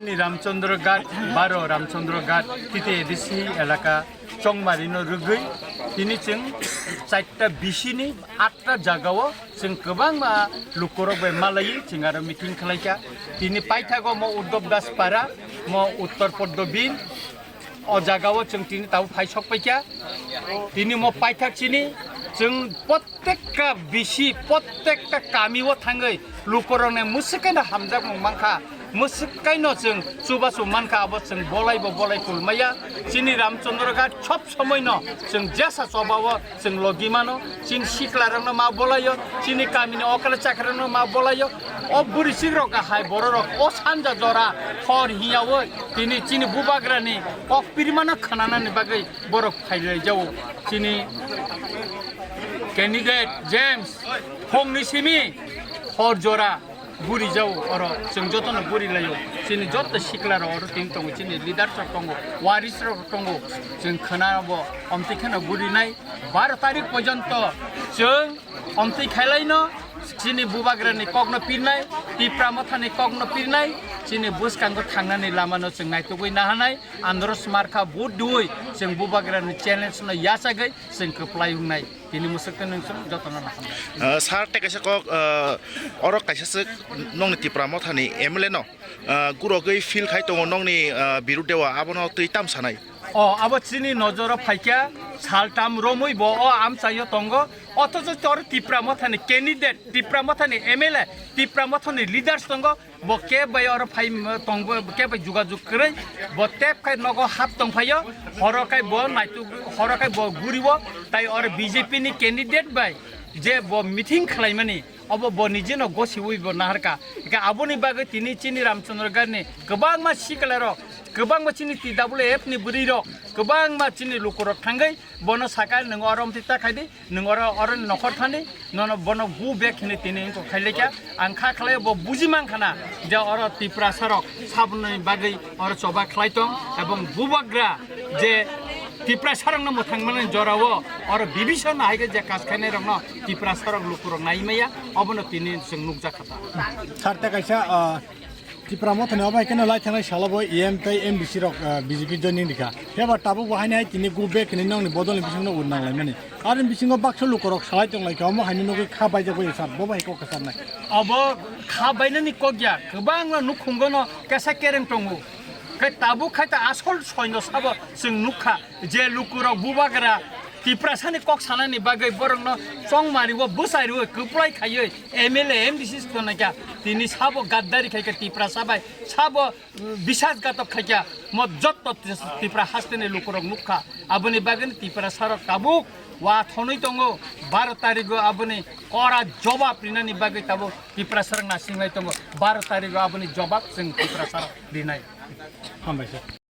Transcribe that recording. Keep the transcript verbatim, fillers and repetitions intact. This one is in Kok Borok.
Ni Ramchandra Ghat, baro Ramchandra Ghat, T T A D C elaka Chongmari no rwgwi tini chwng charta bisini atta jagao chwng kwbangma lukurok bai malaiwi chwng aro meeting khlaikha. Tini paithago mo Uddhav Das Para, mo Uttar Poddo Bin, o jagao chwng tini tabuk phai sokpaikha. Tini mo paithak chini chwng pot Protekta bisi, protekta kami o thangwi lukurokni mwswk kaino hamjakmung mankha, mwswk kaino chwng chubachu mankha, abo chwng bolaibo bolai kulmaya. Chini Ramchandra Ghat sob somoino chwng jesa chobao chwng logi mano, chini siklarokno ma bolaio, chini kamini okra chakrarokno ma bolaio. O bwrwi chikrok hai bororok o sanja jora hor hiyaui tini chini bubagrani kok pirmano khwnanani bagwi borok phailaijao. Chini candidate James phongni simi hor jora buri jao oro, chwng jotono buri laio. Chini joto sikla rok oro tini tongo, chini leaders rok tongo, waris rok tongo, chwng khwnabo omtwi kheno buri nai. Baro tarik porjonto chwng omtwi khailaino chini bubagrani kokno pirnai, Tipra Mothani kokno pirnai, chini bwskango thangnani lamano chwng naitugwi nahanai. Andro smarkha vote dui chwng bubagrani challenge no yachagwi chwng kwplai wngnai. Tini mwswk twi nwng chwng jotono nahamnai. Ah, sir, tei kaisa kok, ah, oro kaisa swk nongni Tipra Mothani M L A no, ah, gurogwi feel khai tongo nongni, ah, birudeo abono twi tam sanai? O, abo chini nojoro phaikha, saltam romwi bo o amchaio tongo. Othocho tor Tipra Mothani candidate, Tipra Mothani M L A, Tipra Mothani leaders tongo. Bo keb bai oro phai tong, bo keb bai jugajug kwrwi, bo tep khai nogo hap tong phaio, horo khai bo naituk, horo khai bo guriwo, tai oro B J P ni candidate bai je bo meeting khlaimani, obo bo nijeno gosiwi bo naharka. Eka aboni bagwi tini chini Ramchandra Ghat ni kwbangma sikla rok, kwbangma chini T W F ni bwrwi rok, kwbangma chini lukurok thangwi bono saka, "Nwng oro omtwi ta khai di, nwng oro, oro nokhor thani, nono bono go back," hinwi tini wngkha khailekha. Ang kha khlai bo buji mankha na je oro Tiprasa rok saboni bagwi oro choba khlai tong, ebong bubagra je Tiprasa rokno mwthang mani jorao oro bibisano hai khe je kas khainai rokno Tiprasa rok lukurok nai maya, obono tini chwng nukjak kha ta. Sir, tei kaisa, ah, Tipra Mothani obo hai kheno lai thangnai salo bo E M tei M D C rok, ah, B J P joining rikha. Phiya ba tabuk bo haino hai tini go back hinwi nongni bodolni bisingno ur nang laimani. Aroni bisingo baksa lukurok salai tong laikha, omo haino nugwi kha baijak bai sir, bo bai kok kwcharnai. Obo kha bainani kok ya, kwbangma nukhungono kesa kereng tongo. Khe tabuk khai ta asol soino sabo chwng nukha. Je lukurok bubagra Tiprasani kok sanani bagwi borokno chongmariwo bwchariwo kwplai khaiwi M L A, M D C se tongnai kha, tini sabo gaddari khai kha Tiprasa bai, sabo, mm, bisasgatok khai kha, mo jotto Tipra hasteni lukurok nukha. Aboni bagwino Tiprasarok tabuk wa thonwi tongo, baro tarigo aboni kora jobab rinani bagwi tabuk Tiprasarok nasinglai tongo, baro tarigo aboni jobab chwng Tiprasarok rinai. Hambai sir.